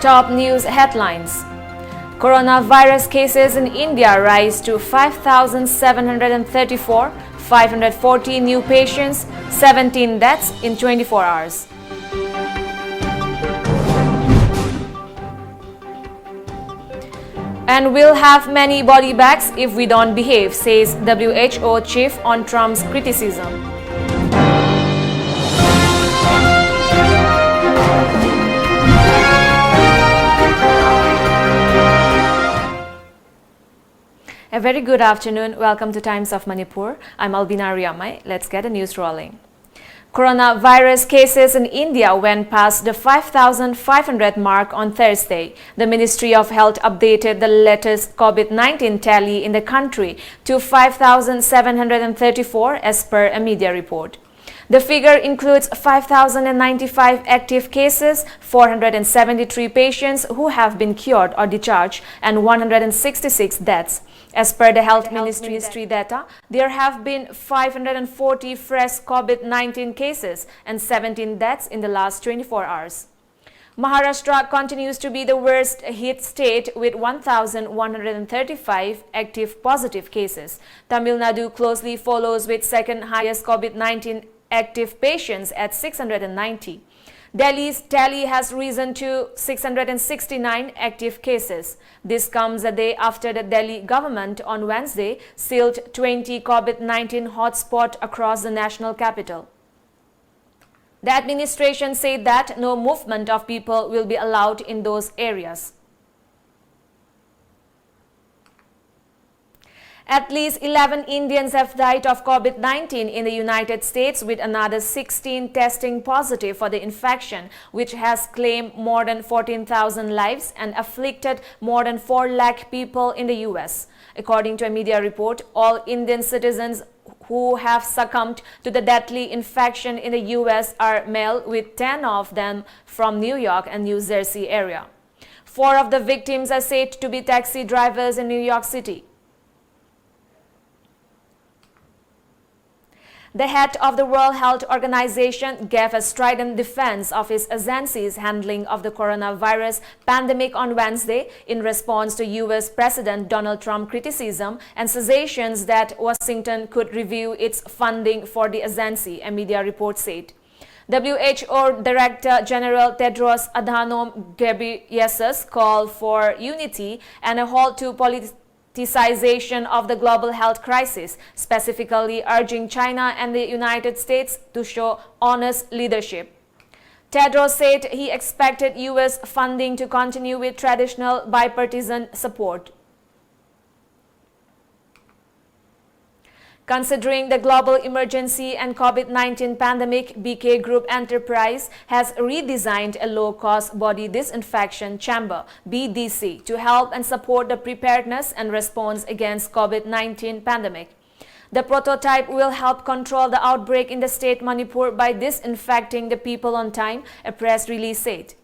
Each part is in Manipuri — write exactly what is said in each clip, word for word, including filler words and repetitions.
Top news headlines. Coronavirus cases in India rise to five thousand seven hundred thirty-four, five hundred forty new patients, seventeen deaths in twenty-four hours. And we'll have many body bags if we don't behave, says W H O chief on Trump's criticism. A very good afternoon. Welcome to Times of Manipur. I'm Albina Riamai. Let's get the news rolling. Coronavirus cases in India went past the five thousand five hundred mark on Thursday. The Ministry of Health updated the latest COVID nineteen tally in the country to five thousand seven hundred thirty-four, as per a media report. The figure includes five thousand ninety-five active cases, four hundred seventy-three patients who have been cured or discharged, and one hundred sixty-six deaths. As per the Health Ministry data, there have been five hundred forty fresh COVID nineteen cases and seventeen deaths in the last twenty-four hours. Maharashtra continues to be the worst hit state with one thousand one hundred thirty-five active positive cases. Tamil Nadu closely follows with second highest COVID nineteen active patients at six hundred ninety. Delhi's tally has risen to six hundred sixty-nine active cases. This comes a day after the Delhi government on Wednesday sealed twenty COVID nineteen hotspot across the national capital. The administration said that no movement of people will be allowed in those areas. At least eleven Indians have died of COVID nineteen in the United States, with another sixteen testing positive for the infection, which has claimed more than fourteen thousand lives and afflicted more than four lakh people in the U S. According to a media report, all Indian citizens who have succumbed to the deadly infection in the U S are male, with ten of them from New York and New Jersey area. Four of the victims are said to be taxi drivers in New York City. The head of the World Health Organization gave a strident defense of his agency's handling of the coronavirus pandemic on Wednesday in response to U S President Donald Trump's criticism and suggestions that Washington could review its funding for the agency, a media report said. W H O Director General Tedros Adhanom Ghebreyesus called for unity and a halt to politicization of the global health crisis, specifically urging China and the United States to show honest leadership. Tedros said he expected U S funding to continue with traditional bipartisan support. Considering the global emergency and COVID nineteen pandemic, B K Group Enterprise has redesigned a low-cost body disinfection chamber, B D C, to help and support the preparedness and response against COVID nineteen pandemic. The prototype will help control the outbreak in the state Manipur by disinfecting the people on time, a press release said.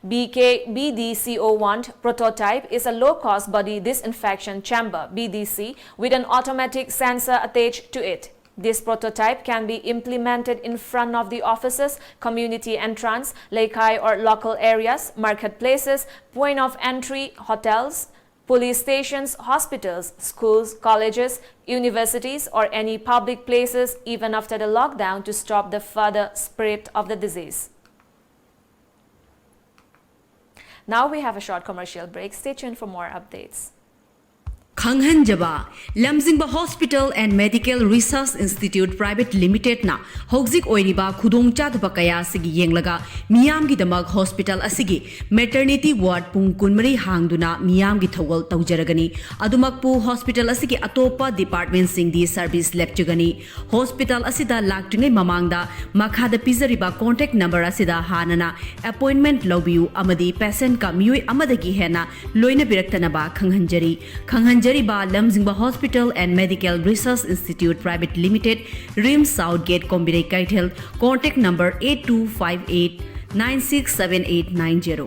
B K B D C O one prototype is a low-cost body disinfection chamber, B D C, with an automatic sensor attached to it. This prototype can be implemented in front of the offices, community entrance, leikhai or local areas, marketplaces, point of entry, hotels, police stations, hospitals, schools, colleges, universities, or any public places, even after the lockdown, to stop the further spread of the disease. Now we have a short commercial break. Stay tuned for more updates. ꯈꯪꯍꯟꯖꯕ, ꯂꯝꯖꯤꯡꯕ Hospital and Medical Research Institute Private Limited ꯅ ꯍꯧꯖꯤꯛ ꯑꯣꯏꯔꯤꯕ ꯈꯨꯗꯣꯡꯆꯥꯗꯕ ꯀꯌꯥ ꯑꯁꯤꯒꯤ ꯌꯦꯡꯂꯒ ꯃꯤꯌꯥꯝꯒꯤꯗꯃꯛ hospital ꯑꯁꯤꯒꯤ maternity ward ꯄꯨꯡ ꯀꯨꯟꯃꯔꯤ ꯍꯥꯡꯗꯨꯅ ꯃꯤꯌꯥꯝꯒꯤ ꯊꯧꯒꯜ ꯇꯧꯖꯔꯒꯅꯤ꯫ ꯑꯗꯨꯃꯛꯄꯨ hospital ꯑꯁꯤꯒꯤ ꯑꯇꯣꯞꯄ department ꯁꯤꯡꯗꯤ service ꯂꯦꯞꯆꯒꯅꯤ꯫ Hospital ꯑꯁꯤꯗ ꯂꯥꯛꯇ꯭ꯔꯤꯉꯩ ꯃꯃꯥꯡꯗ ꯃꯈꯥꯗ ꯄꯤꯖꯔꯤꯕ contact number ꯑꯁꯤꯗ ꯍꯥꯟꯅꯅ appointment ꯂꯧꯕꯤꯌꯨ ꯑꯃꯗꯤ patient ꯀ ꯃꯤꯑꯣꯏ ꯑꯃꯗꯒꯤ ꯍꯦꯟꯅ ꯂꯣꯏꯅꯕꯤꯔꯛꯇꯅꯕ ꯈꯪꯍꯟꯖꯔꯤ꯫ ꯈꯪꯍꯟꯖꯔꯤꯕ ꯂꯝꯖꯤꯡꯕ Hospital and Medical Research Institute Private Limited, RIMS South Gate, ꯀꯣꯝꯕꯤꯔꯩ ꯀꯩꯊꯦꯜ, contact number eight two five eight nine six seven eight nine zero꯫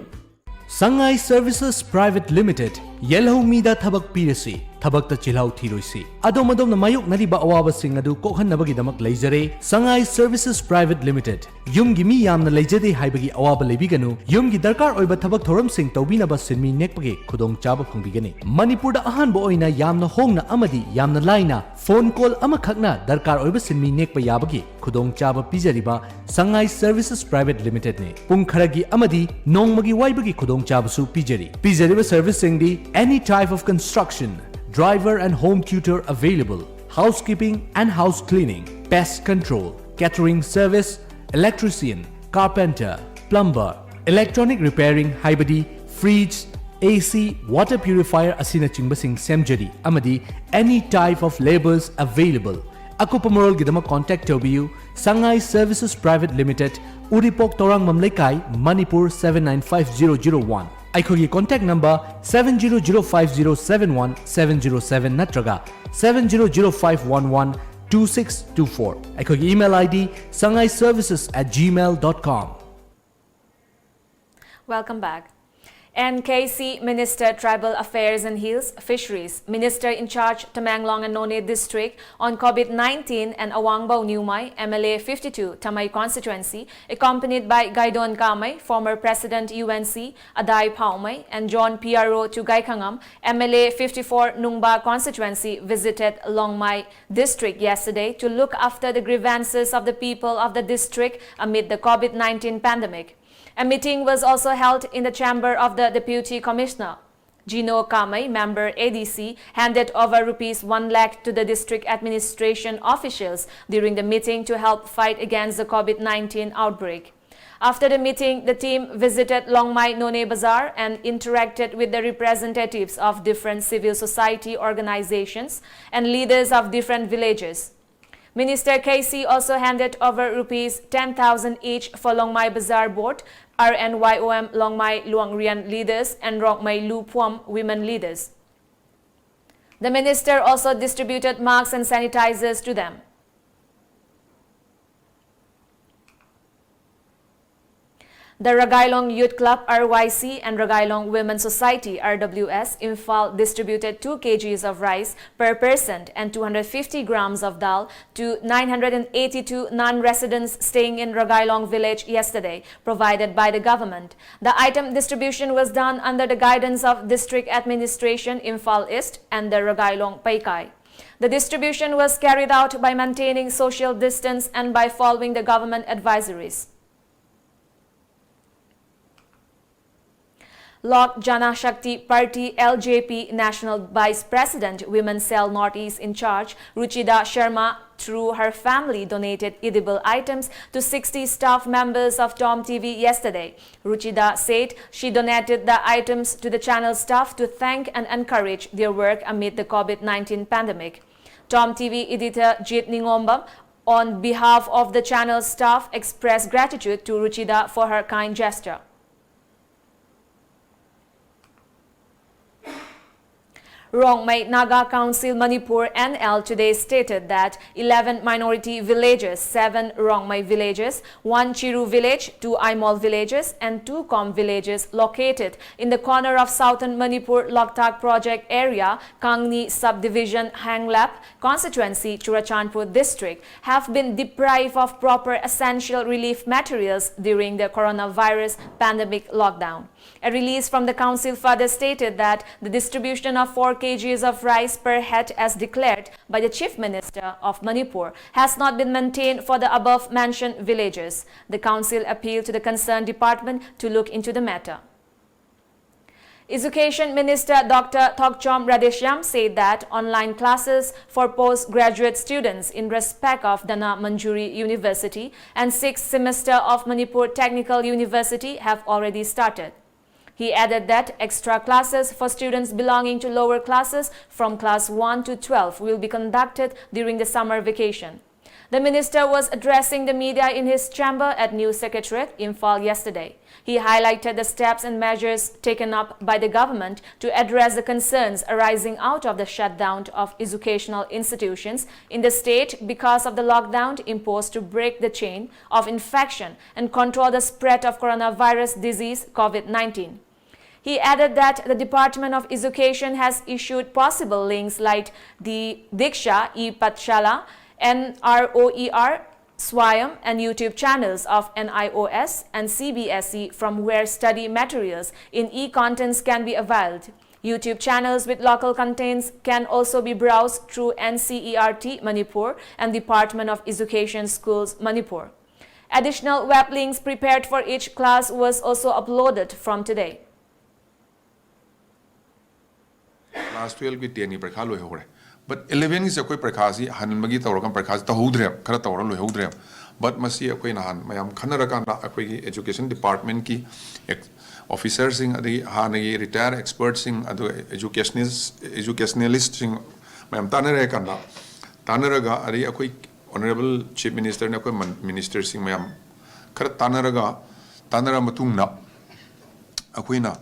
Sangai Services Private Limited, ꯌꯦꯜꯍꯧꯃꯤꯗ ꯊꯕꯛ ꯄꯤꯔꯁꯤ꯫ ꯊꯕꯛꯇ ꯆꯤꯜꯍꯥꯎ ꯊꯤꯔꯣꯏꯁꯤ꯫ ꯑꯗꯣꯝ ꯑꯗꯣꯝꯅ ꯃꯥꯌꯣꯛꯅꯔꯤꯕ ꯑꯋꯥꯕꯁꯤꯡ ꯑꯗꯨ ꯀꯣꯛꯍꯟꯅꯕꯒꯤꯗꯃꯛ ꯂꯩꯖꯔꯦ ꯁꯉꯥꯏ ꯁꯔꯚꯤꯁꯦꯁ ꯄ꯭ꯔꯥꯏꯚꯦꯠ ꯂꯤꯃꯤꯇꯦꯗ꯫ ꯌꯨꯝꯒꯤ ꯃꯤ ꯌꯥꯝꯅ ꯂꯩꯖꯗꯦ ꯍꯥꯏꯕꯒꯤ ꯑꯋꯥꯕ ꯂꯩꯕꯤꯒꯅꯨ꯫ ꯌꯨꯝꯒꯤ ꯗꯔꯀꯥꯔ ꯑꯣꯏꯕ ꯊꯕꯛ ꯊꯧꯔꯝꯁꯤꯡ ꯇꯧꯕꯤꯅꯕ ꯁꯤꯟꯃꯤ ꯅꯦꯛꯄꯒꯤ ꯈꯨꯗꯣꯡꯆꯥꯕ ꯐꯪꯕꯤꯒꯅꯤ꯫ ꯃꯅꯤꯄꯨꯔꯗ ꯑꯍꯥꯟꯕ ꯑꯣꯏꯅ ꯌꯥꯝꯅ ꯍꯣꯡꯅ ꯑꯃꯗꯤ ꯌꯥꯝꯅ ꯂꯥꯏꯅ ꯐꯣꯟ ꯀꯣꯜ ꯑꯃꯈꯛꯅ ꯗꯔꯀꯥꯔ ꯑꯣꯏꯕ ꯁꯤꯟꯃꯤ ꯅꯦꯛꯄ ꯌꯥꯕꯒꯤ ꯈꯨꯗꯣꯡꯆꯥꯕ ꯄꯤꯖꯔꯤꯕ ꯁꯉꯥꯏ ꯁꯔꯚꯤꯁꯦꯁ ꯄ꯭ꯔꯥꯏꯚꯦꯠ ꯂꯤꯃꯤꯇꯦꯗꯅꯤ꯫ ꯄꯨꯡ ꯈꯔꯒꯤ ꯑꯃꯗꯤ ꯅꯣꯡꯃꯒꯤ ꯋꯥꯏꯕꯒꯤ ꯈꯨꯗꯣꯡꯆꯥꯕꯁꯨ ꯄꯤꯖꯔꯤ꯫ ꯄꯤꯖꯔꯤꯕ ꯁꯔꯚꯤꯁꯁꯤꯡꯗꯤ: any type of construction, driver and home tutor available, housekeeping and house cleaning, pest control, catering service, electrician, carpenter, plumber, electronic repairing ꯍꯥꯏꯕꯗꯤ fridge, AC, water purifier ꯑꯁꯤꯅꯆꯤꯡꯕꯁꯤꯡ ꯁꯦꯝꯖꯔꯤ꯫ ꯑꯃꯗꯤ any type of labours available꯫ ꯑꯀꯨꯞꯄ ꯃꯔꯣꯜꯒꯤꯗꯃꯛ contact ꯇꯧꯕꯤꯌꯨ꯫ Sangai Services Private Limited, ꯎꯔꯤꯄꯣꯛ, ꯇꯧꯔꯥꯡꯕꯝ ꯂꯩꯀꯥꯏ, Manipur seven nine five zero zero one꯫ ꯑꯩꯈꯣꯏꯒꯤ contact number seven zero zero five zero seven one seven zero seven ꯅꯠꯇ꯭ꯔꯒ seven zero zero five one one two six two four꯫ ꯑꯩꯈꯣꯏꯒꯤ email ID sangaiservices at gmail dot com꯫ Welcome back. N K C Minister Tribal Affairs and Hills, Fisheries, Minister in charge Tamenglong and Noney District on COVID nineteen and Awangbaw Newmai, M L A fifty-two, Tamei Constituency, accompanied by Gaidon Kamei, former President U N C, Adai Phaomei, and John P R O to Gaikhangam, M L A fifty-four, Nungba Constituency, visited Longmai District yesterday to look after the grievances of the people of the district amid the COVID nineteen pandemic. A meeting was also held in the chamber of the Deputy Commissioner. Gino Kamei, member A D C, handed over rupees one lakh to the district administration officials during the meeting to help fight against the COVID nineteen outbreak. After the meeting, the team visited Longmai Noney Bazar and interacted with the representatives of different civil society organizations and leaders of different villages. Minister K C also handed over rupees ten thousand each for Longmai Bazar Board, R N Y O M Longmai Luangrian leaders and Rongmei Lu Phuam women leaders. The minister also distributed masks and sanitizers to them. The Ragailong Youth Club, R Y C, and Ragailong Women Society, R W S, Imphal distributed two kgs of rice per person and two hundred fifty grams of dal to nine hundred eighty-two non-residents staying in Ragailong village yesterday, provided by the government. The item distribution was done under the guidance of District Administration, Imphal East, and the Ragailong Peikai. The distribution was carried out by maintaining social distance and by following the government advisories. Lok Janashakti Party, L J P, National Vice President, Women Cell Northeast in charge, Ruchida Sharma, through her family, donated edible items to sixty staff members of Tom T V yesterday. Ruchida said she donated the items to the channel staff to thank and encourage their work amid the COVID nineteen pandemic. Tom T V editor Jit Ningombam, on behalf of the channel staff, expressed gratitude to Ruchida for her kind gesture. Rongmei Naga Council Manipur, N L, today stated that eleven minority villages, seven Rongmei villages, one Chiru village, two Aimol villages, and two Kom villages located in the corner of southern Manipur Loktak Project area, Kangni Subdivision, Hanglap Constituency, Churachandpur District, have been deprived of proper essential relief materials during the coronavirus pandemic lockdown. A release from the council further stated that the distribution of four kgs of rice per head, as declared by the Chief Minister of Manipur, has not been maintained for the above-mentioned villages. The council appealed to the concerned department to look into the matter. Education Minister Doctor Thokchom Radheshyam said that online classes for postgraduate students in respect of Dhana Manjuri University and sixth semester of Manipur Technical University have already started. He added that extra classes for students belonging to lower classes from class one to twelve will be conducted during the summer vacation. The minister was addressing the media in his chamber at New Secretariat, Imphal, yesterday. He highlighted the steps and measures taken up by the government to address the concerns arising out of the shutdown of educational institutions in the state because of the lockdown imposed to break the chain of infection and control the spread of coronavirus disease COVID nineteen. He added that the Department of Education has issued possible links like the Diksha e-Pathshala, N R O E R, Swayam, and YouTube channels of N I O S and C B S E, from where study materials in e-contents can be availed. YouTube channels with local contents can also be browsed through N C E R T Manipur and Department of Education Schools Manipur. Additional web links prepared for each class was also uploaded from today. Class twelve ꯒꯤ ten ꯒꯤ ꯄꯔꯤꯈꯥ ꯂꯣꯏꯍꯧꯔꯦ꯫ But eleven ꯒꯤꯁꯦ ꯑꯩꯈꯣꯏ ꯄꯔꯤꯈꯥꯁꯤ ꯍꯟꯕꯒꯤ ꯇꯧꯔꯒ ꯄꯔꯤꯈꯥꯁꯤ ꯇꯧꯍꯧꯗ꯭ꯔꯦꯕ, ꯈꯔ ꯇꯧꯔ ꯂꯣꯏꯍꯧꯗ꯭ꯔꯦꯕ꯫ But ꯃꯁꯤ ꯑꯩꯈꯣꯏ ꯅꯍꯥꯟ ꯃꯌꯥꯝ ꯈꯟꯅꯔꯀꯥꯟꯗ ꯑꯩꯈꯣꯏꯒꯤ education department ꯀꯤ officer ꯁꯤꯡ, ꯑꯗꯒꯤ ꯍꯥꯟꯅꯒꯤ retire expert ꯁꯤꯡ, ꯑꯗꯨꯒ educationist, educationalist ꯁꯤꯡ ꯃꯌꯥꯝ ꯇꯥꯟꯅꯔꯦ ꯀꯥꯟꯗ, ꯇꯥꯟꯅꯔꯒ, ꯑꯗꯒꯤ ꯑꯩꯈꯣꯏ honourable chief minister ꯅ ꯑꯩꯈꯣꯏ ꯃꯟ-, minister ꯁꯤꯡ ꯃꯌꯥꯝ ꯈꯔ ꯇꯥꯟꯅꯔꯒ, ꯇꯥꯟꯅꯔ ꯃꯇꯨꯡꯗ ꯑꯩꯈꯣꯏꯅ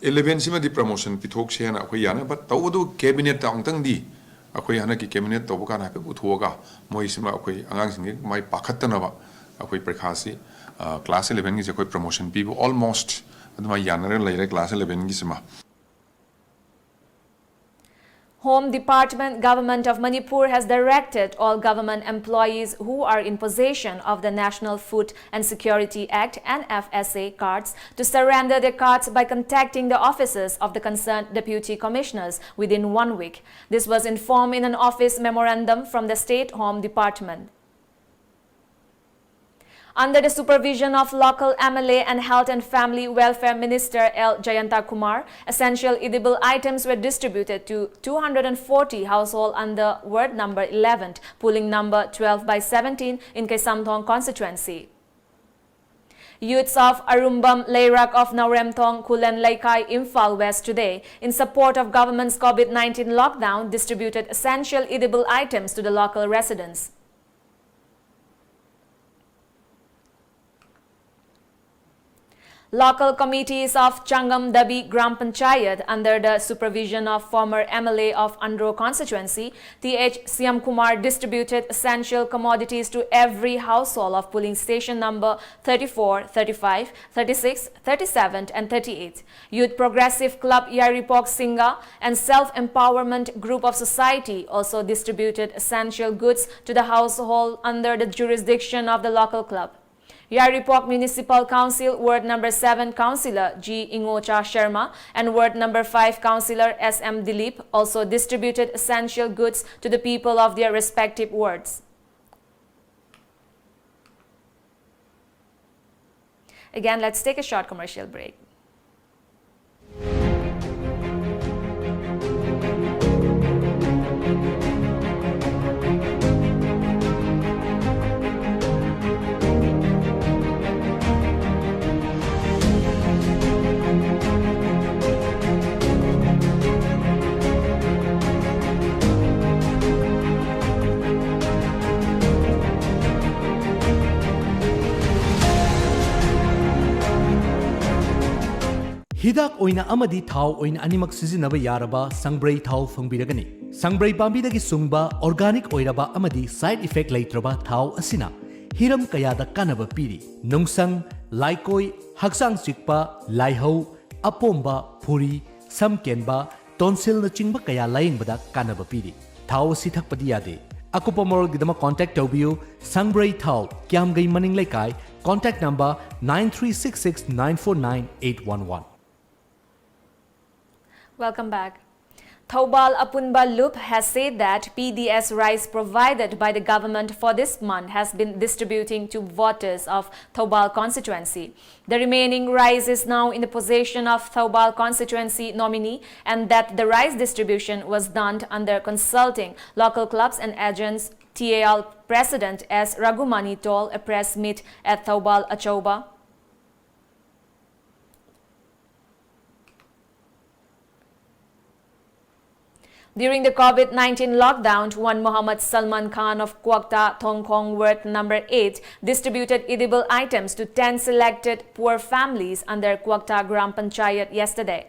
eleven ꯁꯤꯃꯗꯤ promotion ꯄꯤꯊꯣꯛꯁꯦꯅ ꯑꯩꯈꯣꯏ ꯌꯥꯅꯩ꯫ But ꯇꯧꯕꯗꯨ cabinet ꯇ ꯑꯃꯨꯛꯇꯪꯗꯤ ꯑꯩꯈꯣꯏ ꯍꯟꯗꯛꯀꯤ cabinet ꯇꯧꯕ ꯀꯥꯟꯗ ꯍꯥꯏꯐꯦꯠ ꯎꯊꯣꯛꯑꯒ, ꯃꯣꯏꯁꯤꯃ ꯑꯩꯈꯣꯏ ꯑꯉꯥꯡꯁꯤꯡꯒꯤ ꯃꯥꯏ ꯄꯥꯈꯠꯇꯅꯕ ꯑꯩꯈꯣꯏ ꯄꯔꯤꯈꯥꯁꯤ, ꯑ, class eleven ꯒꯤꯁꯦ ꯑꯩꯈꯣꯏ promotion ꯄꯤꯕ almost ꯑꯗꯨꯃꯥꯏꯅ ꯌꯥꯅꯔꯒ ꯂꯩꯔꯦ class eleven ꯒꯤꯁꯤꯃ꯫ Home Department, Government of Manipur has directed all government employees who are in possession of the National Food and Security Act, N F S A, cards to surrender their cards by contacting the offices of the concerned deputy commissioners within one week. This was informed in an office memorandum from the State Home Department. Under the supervision of local M L A and Health and Family Welfare Minister L Jayanta Kumar, essential edible items were distributed to two hundred and forty households under ward number eleven, polling number twelve by seventeen in Keisamthong constituency. Youths of Arumbam Leirak of Naoremthong, Khullen Leikai, Imphal West today, in support of government's COVID nineteen lockdown, distributed essential edible items to the local residents. Local committees of Changam Dabi Gram Panchayat, under the supervision of former M L A of Andro constituency, T H Shyamkumar, distributed essential commodities to every household of polling station number thirty-four, thirty-five, thirty-six, thirty-seven, and thirty-eight. Youth Progressive Club Yairipok Singa and Self Empowerment Group of Society also distributed essential goods to the household under the jurisdiction of the local club. Yairipok Municipal Council Ward number seven Councillor G Ingocha Sharma and Ward number five Councillor S M Dilip also distributed essential goods to the people of their respective wards. Again, let's take a short commercial break. ꯍꯤꯗꯥꯛ ꯑꯣꯏꯅ ꯑꯃꯗꯤ ꯊꯥꯎ ꯑꯣꯏꯅ ꯑꯅꯤꯃꯛ ꯁꯤꯖꯤꯟꯅꯕ ꯌꯥꯔꯕ ꯁꯪꯕ꯭ꯔꯩ ꯊꯥꯎ ꯐꯪꯕꯤꯔꯒꯅꯤ꯫ ꯁꯪꯕ꯭ꯔꯩ ꯄꯥꯝꯕꯤꯗꯒꯤ ꯁꯨꯡꯕ organic ꯑꯣꯏꯔꯕ ꯑꯃꯗꯤ side effect ꯂꯩꯇ꯭ꯔꯕ ꯊꯥꯎ ꯑꯁꯤꯅ ꯍꯤꯔꯝ ꯀꯌꯥꯗ ꯀꯥꯟꯅꯕ ꯄꯤꯔꯤ꯫ ꯅꯨꯡꯁꯪ, ꯂꯥꯏꯀꯣꯏ, ꯍꯛꯆꯥꯡ ꯆꯤꯛꯄ, ꯂꯥꯏꯍꯧ, ꯑꯄꯣꯝꯕ, ꯐꯨꯔꯤ, ꯁꯝ ꯀꯦꯟꯕ, tonsilꯅꯆꯤꯡꯕ ꯀꯌꯥ ꯂꯥꯌꯦꯡꯕꯗ ꯀꯥꯟꯅꯕ ꯄꯤꯔꯤ꯫ ꯊꯥꯎ ꯑꯁꯤ ꯊꯛꯄꯗꯤ ꯌꯥꯗꯦ꯫ ꯑꯀꯨꯞꯄ ꯃꯔꯣꯜꯒꯤꯗꯃꯛ contact ꯇꯧꯕꯤꯌꯨ꯫ ꯁꯪꯕ꯭ꯔꯩ ꯊꯥꯎ, ꯀ꯭ꯌꯥꯝꯒꯩ ꯃꯅꯤꯡ ꯂꯩꯀꯥꯏ, contact number nine three six six nine four nine eight one one꯫ Welcome back. Thoubal Apunba Lup has said that P D S rice provided by the government for this month has been distributing to voters of Thoubal constituency. The remaining rice is now in the possession of Thoubal constituency nominee and that the rice distribution was done under consulting local clubs and agents. T A L President S Raghumani told a press meet at Thoubal Achouba. During the COVID nineteen lockdown, one Muhammad Salman Khan of Kwakta Thongkhong Ward number eight distributed edible items to ten selected poor families under Kwakta Gram Panchayat yesterday.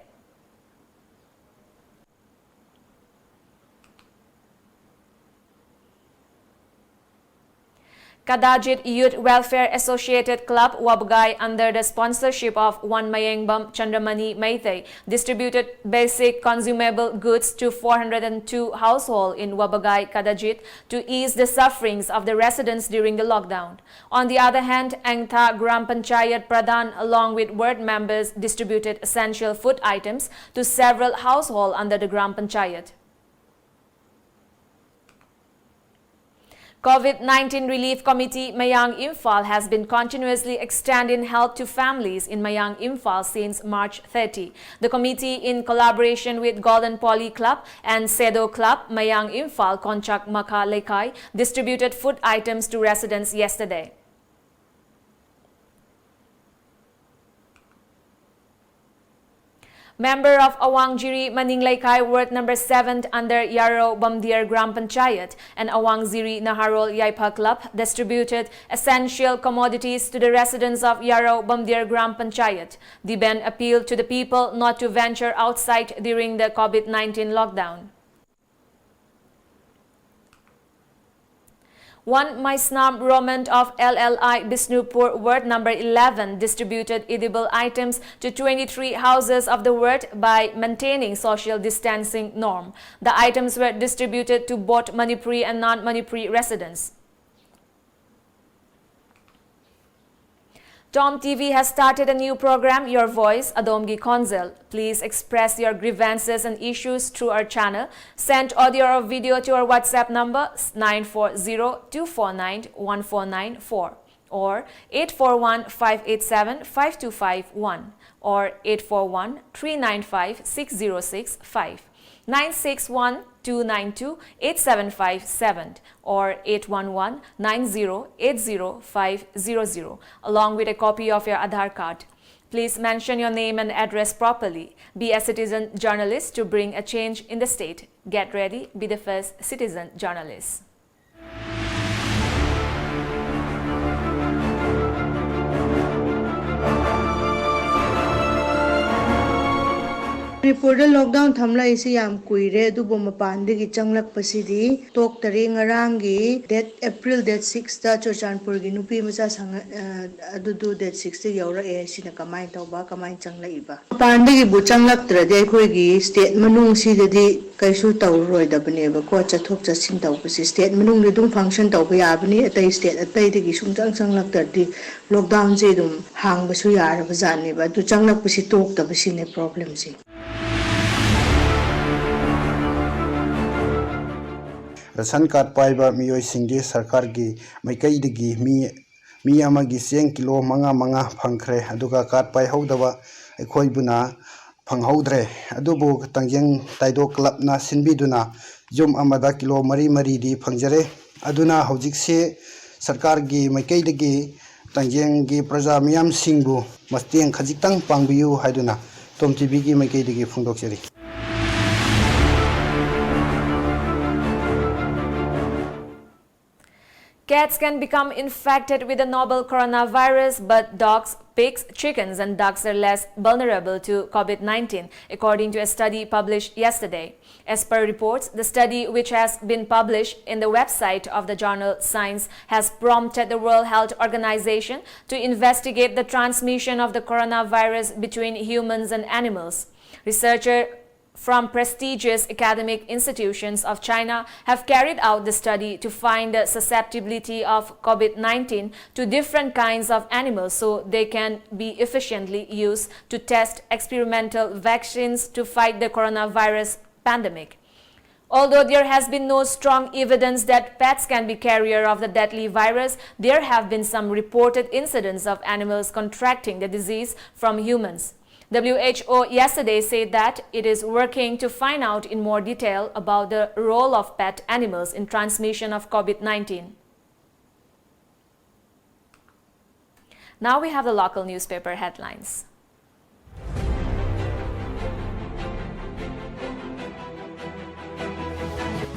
Kadajit Youth Welfare Associated Club Wabagai, under the sponsorship of one Mayengbam Chandramani Meitei, distributed basic consumable goods to four hundred and two households in Wabagai Kadajit to ease the sufferings of the residents during the lockdown. On the other hand, Engtha Gram Panchayat Pradhan, along with ward members, distributed essential food items to several households under the Gram Panchayat. COVID nineteen Relief Committee Mayang Imphal has been continuously extending help to families in Mayang Imphal since March thirty. The committee, in collaboration with Golden Poly Club and Sedo Club, Mayang Imphal Konchak Makha Leikai, distributed food items to residents yesterday. Member of Awang Jiri Maning Leikai Ward number seven under Yaro Bamdir Gram Panchayat and Awang Jiri Naharol Yaipha Club distributed essential commodities to the residents of Yaro Bamdir Gram Panchayat. The band appealed to the people not to venture outside during the COVID nineteen lockdown. One Maisnam Roman of L L I Bishnupur Ward number eleven distributed edible items to twenty-three houses of the ward by maintaining social distancing norm. The items were distributed to both Manipuri and non-Manipuri residents. Tom T V has started a new program, Your Voice, Adomgi Khonjel. Please express your grievances and issues through our channel. Send audio or video to our WhatsApp number nine four zero two four nine one four nine four or eight four one five eight seven five two five one or eight four one three nine five six zero six five, nine six one two nine two eight seven five seven or eight one one nine zero eight zero five zero zero, along with a copy of your Aadhaar card. Please mention your name and address properly. Be a citizen journalist to bring a change in the state. Get ready, be the first citizen journalist. ꯃꯅꯤꯄꯨꯔꯗ ꯂꯣꯛꯗꯥꯎꯟ ꯊꯝꯂꯛꯏꯁꯤ ꯌꯥꯝ ꯀꯨꯏꯔꯦ, ꯑꯗꯨꯕꯨ ꯃꯄꯥꯟꯗꯒꯤ ꯆꯪꯂꯛꯄꯁꯤꯗꯤ ꯇꯣꯛꯇꯔꯤ꯫ ꯉꯔꯥꯡꯒꯤ ꯗꯦꯠ, ꯑꯦꯄ꯭ꯔꯤꯜ ꯗꯦꯠ ꯁꯤꯛꯁꯇ ꯆꯨꯔꯆꯥꯟꯄꯨꯔꯒꯤ ꯅꯨꯄꯤ ꯃꯆꯥ ꯁꯉ-, ꯑ, ꯑꯗꯨꯗꯨ ꯗꯦꯠ ꯁꯤꯛꯁꯇ ꯌꯧꯔꯛꯑꯦ꯫ ꯁꯤꯅ ꯀꯃꯥꯏꯅ ꯇꯧꯕ, ꯀꯃꯥꯏꯅ ꯆꯪꯂꯛꯏꯕ? ꯃꯄꯥꯟꯗꯒꯤꯕꯨ ꯆꯪꯂꯛꯇ꯭ꯔꯗꯤ ꯑꯩꯈꯣꯏꯒꯤ ꯁ꯭ꯇꯦꯠ ꯃꯅꯨꯡꯁꯤꯗꯗꯤ ꯀꯩꯁꯨ ꯇꯧꯔꯔꯣꯏꯗꯕꯅꯦꯕꯀꯣ꯫ ꯆꯠꯊꯣꯛ ꯆꯠꯁꯤꯟ ꯇꯧꯕꯁꯤ ꯁ꯭ꯇꯦꯠ ꯃꯅꯨꯡꯗ ꯑꯗꯨꯝ ꯐꯪꯁꯟ ꯇꯧꯕ ꯌꯥꯕꯅꯤ꯫ ꯑꯇꯩ ꯁ꯭ꯇꯦꯠ ꯑꯇꯩꯗꯒꯤ ꯁꯨꯡꯆꯪ ꯆꯪꯂꯛꯇ꯭ꯔꯗꯤ ꯂꯣꯛꯗꯥꯎꯟꯁꯦ ꯑꯗꯨꯝ ꯍꯥꯡꯕꯁꯨ ꯌꯥꯔꯕ ꯖꯥꯠꯅꯦꯕ꯫ ꯑꯗꯨ ꯆꯪꯂꯛꯄꯁꯤ ꯇꯣꯛꯇꯕꯁꯤꯅꯦ ꯄ꯭ꯔꯣꯕ꯭ꯂꯦꯝꯁꯦ꯫ ꯔꯦꯁꯟ ꯀꯥꯔꯗ ꯄꯥꯏꯕ ꯃꯤꯑꯣꯏꯁꯤꯡꯗꯤ ꯁꯔꯀꯥꯔꯒꯤ ꯃꯥꯏꯀꯩꯗꯒꯤ ꯃꯤ, ꯃꯤ ꯑꯃꯒꯤ ꯆꯦꯡ ꯀꯤꯂꯣ ꯃꯉꯥ ꯃꯉꯥ ꯐꯪꯈ꯭ꯔꯦ꯫ ꯑꯗꯨꯒ ꯀꯥꯔꯗ ꯄꯥꯏꯍꯧꯗꯕ ꯑꯩꯈꯣꯏꯕꯨꯅ ꯐꯪꯍꯧꯗ꯭ꯔꯦ꯫ ꯑꯗꯨꯕꯨ ꯇꯥꯡꯖꯦꯡ ꯇꯥꯏꯗꯣ ꯀ꯭ꯂꯕꯅ ꯁꯤꯟꯕꯤꯗꯨꯅ ꯌꯨꯝ ꯑꯃꯗ ꯀꯤꯂꯣ ꯃꯔꯤ ꯃꯔꯤꯗꯤ ꯐꯪꯖꯔꯦ꯫ ꯑꯗꯨꯅ ꯍꯧꯖꯤꯛꯁꯤ ꯁꯔꯀꯥꯔꯒꯤ ꯃꯥꯏꯀꯩꯗꯒꯤ ꯇꯥꯡꯖꯦꯡꯒꯤ ꯄ꯭ꯔꯖꯥ ꯃꯤꯌꯥꯝꯁꯤꯡꯕꯨ ꯃꯇꯦꯡ ꯈꯖꯤꯛꯇꯪ ꯄꯥꯡꯕꯤꯌꯨ ꯍꯥꯏꯗꯨꯅ ꯇꯣꯝ ꯇꯤꯚꯤꯒꯤ ꯃꯥꯏꯀꯩꯗꯒꯤ ꯐꯣꯡꯗꯣꯛꯆꯔꯤ꯫ Cats can become infected with the novel coronavirus, but dogs, pigs, chickens, and ducks are less vulnerable to COVID nineteen, according to a study published yesterday. As per reports, the study, which has been published in the website of the journal Science, has prompted the World Health Organization to investigate the transmission of the coronavirus between humans and animals. Researchers from prestigious academic institutions of China have carried out the study to find the susceptibility of COVID nineteen to different kinds of animals so they can be efficiently used to test experimental vaccines to fight the coronavirus pandemic. Although there has been no strong evidence that pets can be carrier of the deadly virus, there have been some reported incidents of animals contracting the disease from humans. W H O yesterday said that it is working to find out in more detail about the role of pet animals in transmission of COVID nineteen. Now we have the local newspaper headlines.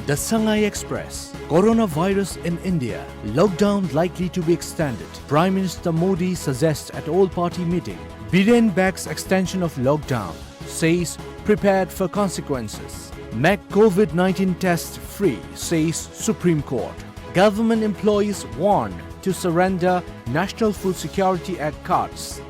The Sangai Express. Coronavirus in India. Lockdown likely to be extended. Prime Minister Modi suggests at all-party meeting. Biren begs extension of lockdown. Says prepared for consequences. Make COVID nineteen test free, says Supreme Court. Government employees warned to surrender National Food Security Act cards.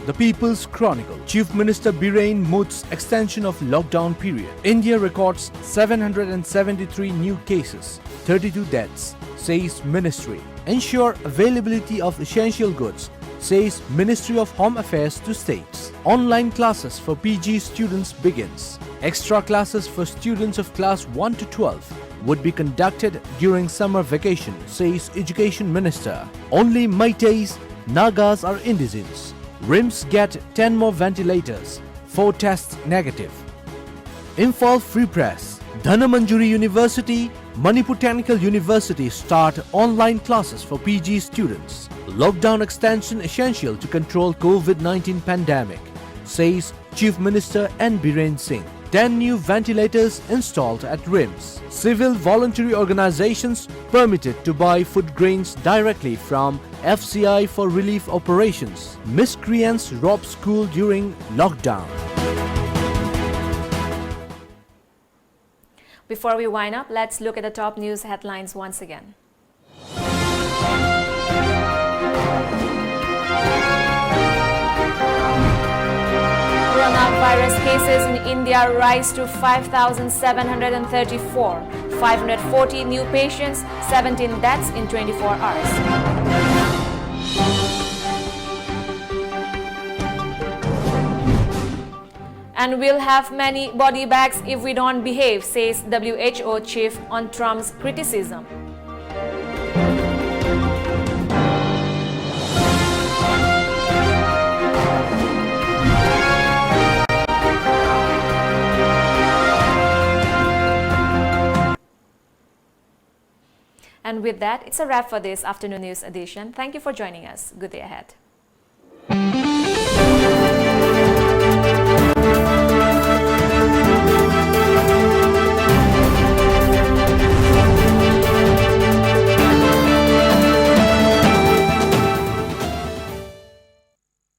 The People's Chronicle. Chief Minister Biren moots extension of lockdown period. India records seven hundred and seventy-three new cases, thirty-two deaths, says ministry. Ensure availability of essential goods, says Ministry of Home Affairs to states. Online classes for P G students begins. Extra classes for students of class one to twelve would be conducted during summer vacation, says Education Minister. Only Meiteis, Nagas are indigenous. RIMS get ten more ventilators, four tests negative. Imphal Free Press. Dhanamanjuri University, Manipur Technical University start online classes for P G students. Lockdown extension essential to control COVID nineteen pandemic, says Chief Minister N Biren Singh. Ten new ventilators installed at RIMS. Civil voluntary organizations permitted to buy food grains directly from F C I for relief operations. Miscreants rob school during lockdown. Before we wind up, let's look at the top news headlines once again. Coronavirus cases in India rise to five thousand seven hundred and thirty-four, five hundred forty new patients, seventeen deaths in twenty-four hours. And we'll have many body bags if we don't behave, says W H O chief on Trump's criticism. And with that, it's a wrap for this afternoon news edition. Thank you for joining us. Good day ahead.